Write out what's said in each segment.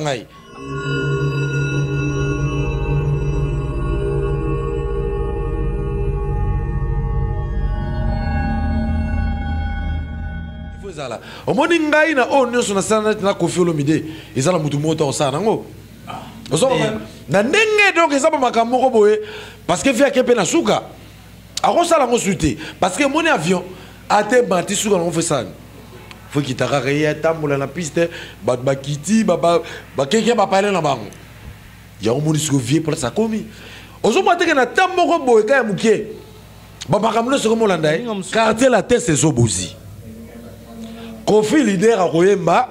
Ngai. Ezala omoni ngai na oyo nyonso nasala neti na Koffi Olomide, eza na motu moko to akosala nango na ndenge. Donc eza bamakambo moko boye, parce que viake mpe na suka akosala yango su te, parce que omoni avion ate mati suka nango, fo esala fo ekita kaka, ye atambola na piste, bato bakiti, bakeke, bapale na bango. Yango moni siko vie place akomi, ozomona teke na ta moko boye ka ya mokie, bamakambo nyonso komolanda ye. Quartier Latin ezobozi Koffi leader akoyemba,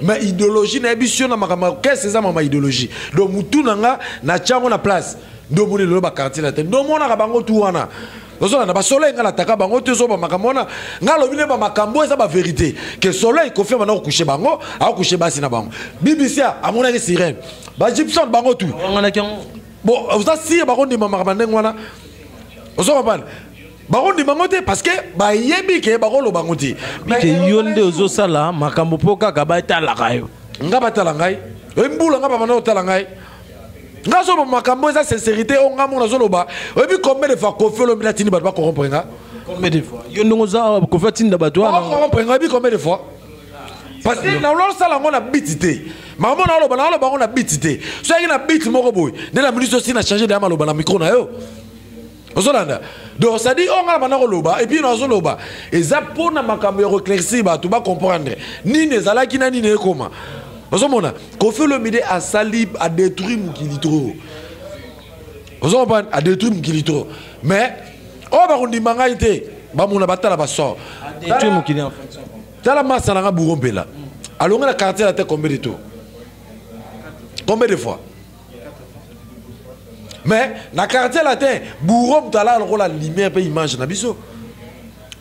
mais idéologie nayebi sio na makambo ya kese, eza mama idéologie. Donc mutu na nga natya yango na place nde omoni lelo baquartier Latin, nde omonaka bango tu wana ozolanda basoleil. Nga nataka bango te, ozoba makambo wana. Nga alobi nde bamakambo eza bavérité ke soleil Koffi abanda kokushe bango, akokushe basi na bango. BBC amonaki sirène, bagibson, bango tu. Bon, oza sire, bakondima makambo ndenge wana, ozo comprendre, bakondima yango te parce que bayebi ke bakoloba yango te. Ke yo nde ozosala makambo mpo kaka batalaka yo. Nga batala ngai, oyebi mbula nga babanda kotala ngai. Nga azoloba makambo eza sincérité oyo nga moko nazoloba. Oyebi combien de fois Koffi olobi natindi bato bacorrompre nga? Combien de fois yo ndenge oza, Koffi atinda bato wana? Bacorrompre nga, oyebi combien de fois? Parce que nalosala yango na biti te. Makambo naloba, naloba yango na biti te. So yaki na biti moko boye nde na minute osi na change deya maloba na micro na yo ozolanda. Donc c'est-à-dire oyo nga na banda koloba et puis nazoloba eza mpona makambo ya koéclaircir bato, bacomprendre nini ezalaki na nini ekoma. Ozomona Koffi Olomide asali, adétruit mokili trop, ozo comprendre, adétruit mokili trop. Mais oyo bakondima ngai te, bamona, batala, basort. Adétruit mokili. Tala masa nanga Bouro Mpela, alongi na quartier la te combien de tours, combien de fois? Mais na quartier latin, Bouro moto alaka lokola lumière mpe image na biso,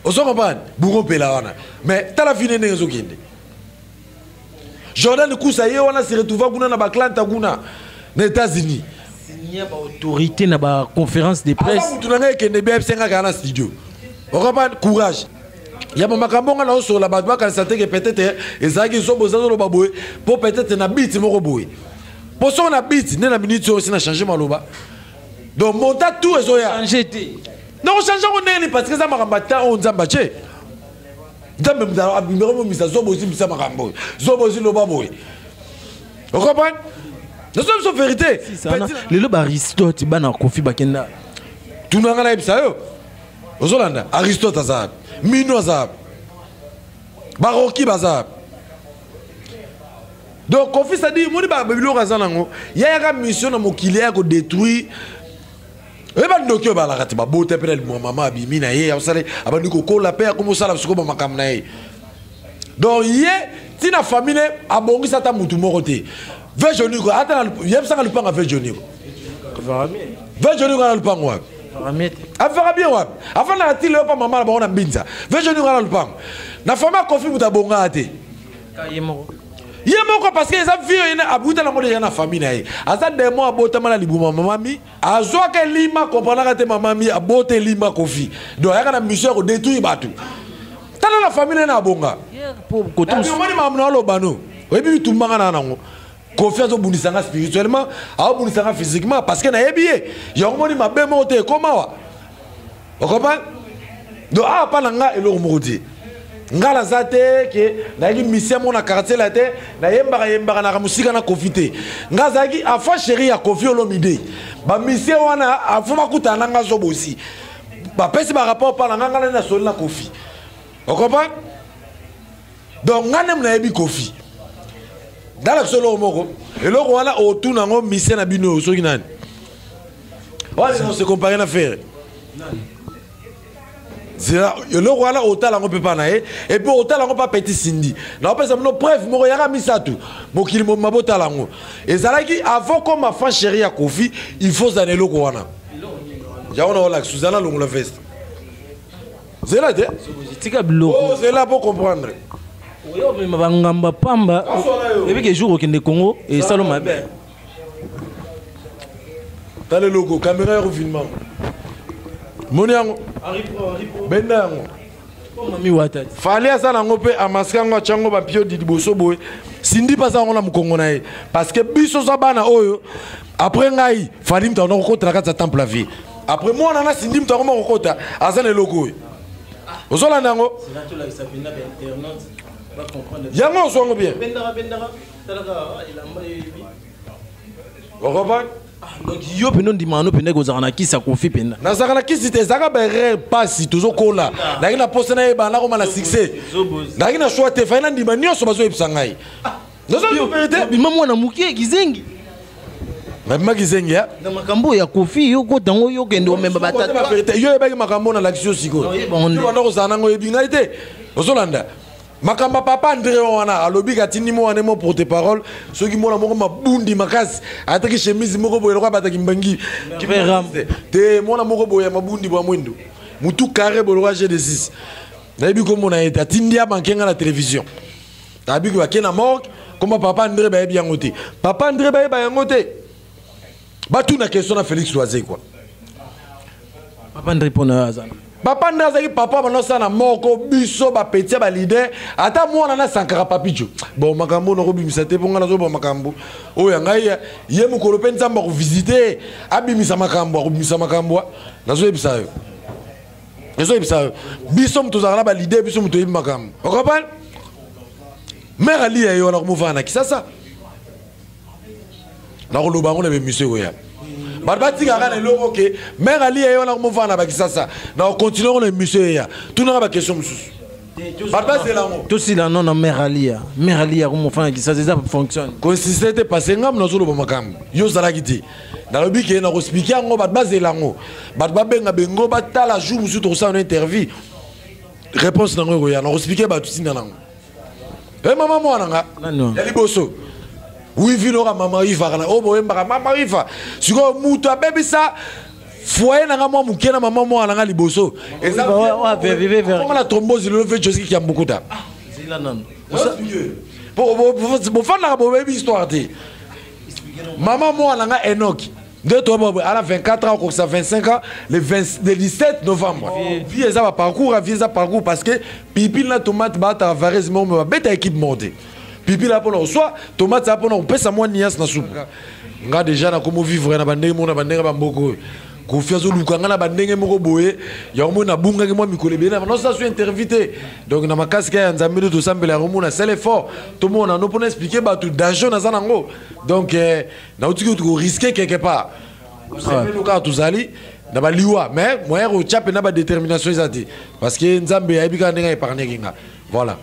ozo comprendre, Bouro Mpela wana. Mais tala fine ndenge ezokende. Jordan Kusa ye wana se retrouva kuna na baatlanta kuna na États-Unis. Signé baautorité na baconférence de presse. Aza mutu na ngai, ekende bien, esenga kaka na studio, ocomprendre. Courage ya bamakambo nga naosola, bato bakanisa te ke peut-être ezalaki zobo eza zoloba boye mpo peut-être na biti moko boye, mpo soko na biti nde na minute oyo osi na change maloba. Donc monta tout ezoya. Change te. Nakochange yango ndenge nini? Parce que eza makambo ata oyo Nzambe atie, Nzambe abimaka momisa zobo ozimbisa makambo oyo, zobo oziloba boye, ocomprendre, nazo biso vérité. Lelo baaristote, bana Koffi bakenda. Tunanga, nayebisa yo, ozolanda Aristote aza wapi, Mino aza wapi, baroki baza wapi? Donc Koffi, c'est-à-dire moni babiloko aza nango, yayaka mission na mokili ya kodétruire. Oyeba ndoki oyo balaka te, babota mpe na limwa, mama abimi na ye, asali, abandi kokola mpe akomi osala sikoyo bamakambo na ye. Donc ye ntina famille ne abongisa ata mutu moko te. Vejoniko ata yebisaka lupanga, vejoniko, vejoniko ana lupango wapi? Afaka bien wapi? Afandaka ti lelo pa mama na bango na Mbinza. Vejoniko ana lupango na famille ya Koffi, moto abongaka te. Ye moko. Ye moko, parce que eza vie oyo abuta nango deja na famille na ye. Aza demo, abotama na libuma mama mi, azwaka elima, komprenaka te mama mi abota elima Koffi. Donc ayaka na mission ya kodétruire bato. Tala na famille na ye na abonga. Omoni makambo na oloba no, oyebi bitumbanga na nango. Koffi azobundisa nga spirituellement, aobundisa nga physiquement, parce que nayebi ye. Yango moni mabe moko te ekoma wa, ocomprendre. Donc awa mpa na nga eloko moko te, nga naza te ke nayaki mission moko na quartier la te, nayembaka yembaka naka mosika na Koffi te. Nga azalaki enfant chéri ya Koffi Olomide. Bamisie wana afo bakutana na nga, zobosi bapesi barapport mpa na nga, nga nani nasoli na Koffi, ocomprendre. Donc nga nde nayebi Koffi. Ndala biso eloko moko, eloko wana otuna yango misie na bino oyo soki nani wana se compare na Ferre. Zela eloko wana, otala yango mpe mpa na ye, et puis otala yango mpa petit Sindi. Naopesa bino preuve moko yaka misato, mokili mobima botala yango. Ezalaki avant comme enfant chéri ya Koffi, il faut zana eloko wana. Yango na olakisa, ozala longola veste, zela te. Tika biloko. Oh, zela po comprendre. Oyo omema bangamba pamba, oyebi ke jour okende Congo esalo mabe. Tala eloko, caméra ya kofilma, moni yango, benda yango. Mami wata. Fally aza nango mpe amaske yango, atya yango bapiodi liboso boye. Cindy mpe aza yango na mokongo na ye, parce que biso oza bana oyo après ngai Fally moto akona kokota na kati ya temple ya vie. Après mwana na Cindy moto akoma kokota, aza na eloko oyo ozolanda yango. Yango ozwa yango bien, okomprendre. Donc yo mpenza ondimaka no mpenza kozalaka na kisi ya Kofi mpenza? Nazalaka na kisi te, ezalaka baerreur, mpasi tozokola. Nazalaki na posa nayeba, nakoma na succès, nazalaki na choix te, fai nandima nyonso bazoyebisa ngai. Bima mwana moke kizengi. Nabima kizengi ya Na makambo ya Kofi, yo kota yango, yo kende omemba batata. Yo oyebaki makambo nalakisi yo sikoyo. Banda kozala nango, oyebi ngai te. Ozolanda makambo ya papa André wana, alobi katindi mo wana mo porte parole, soki mwana moko mabundi makasi ataki chemise moko boye lokola bataki mbangi te, mwana moko boye ya mabundi bwa mwindu, mutu carré boye lokola g de 6, nayebi komona ye te. Atindi ya bankenga na télévision, nayebi bake na morgue, komba papa André, bayebi yango te. Papa André bayeba yango te, batuna question na Félix Wazekwa. Papa André mpona aza Papa nde azalaki papa banosala na moko biso bapeti ya baleader, ata mwana na Sankara Papijo. Bon, makambo nakobimisa te mpo ngai nazoba makambo oyo ya ngai. Ye mokolo mpe Nzambe akovisite, abimisa makambo, akobimisa makambo. Nazoyebisa yo, nazoyebisa yo, biso moto ozalaka na baleader, biso moto oyebi makambo, okomprendre. Mare alia ye wana komofana na Kisasa, nakoloba yango na bemission ekoya. Bato batikaka na eloko ke mare alia ye wana komofana na bakisasa, na kocontinue yango na émission eya. Tunaka baquestion mosusu, bato bazela yango. Tosila no na mare alia. Mare alia komofana Kisasa eza fonctionne. Consiste te, parce ngambo nazoloba makambo yo ozalaki te. Nalobi ke nakoexpliquer yango, bato bazela yango, bato babenga bengo, batala jour mosusu tokosala na interview, réponse nango ekoya, nakoexpliquer bato ntina nango. E mama mwana nga ya liboso wivi noka mama ivaka na oyo boyembaka mama iva. Sikoyo moto abebisa foyer na nga mwa moke na mama mwana na nga liboso ezakoma na thrombose lelo ve Joski Kiambukuta. Bofandaka, boyebi histoire te. Mama mwana nga Enoki nde toyeba ala 24 ans, okokisa 25 ans le 20, le 17 novembre. Vie eza baparcours, vie eza parcours, parce que pilipili na tomate baataka varese moko, me babeta équipe moko te. Pilipili aza mpona koswa, tomate aza mpona kopesa mwa nuance na supu. Nga déjà nakomo vivre na bandenge moko, na bandenge bamboka oyo Kofi azoluka nga na bandenge moko boye. Yango moi nabungaki mwa mikolo ebele, na nosala so interview te. Donc na makasi kaka ya Nzambe nde tosambela yango, mona sala effort, tomona no mpona expliquer bato danger naza nango. Donc nauti kutu korisquer quelque part kaka tozali na baliwa, mais moyen kotya mpe na badétermination eza te, parce que Nzambe ayebi kaka ndenge aépargnaki nga. Voilà.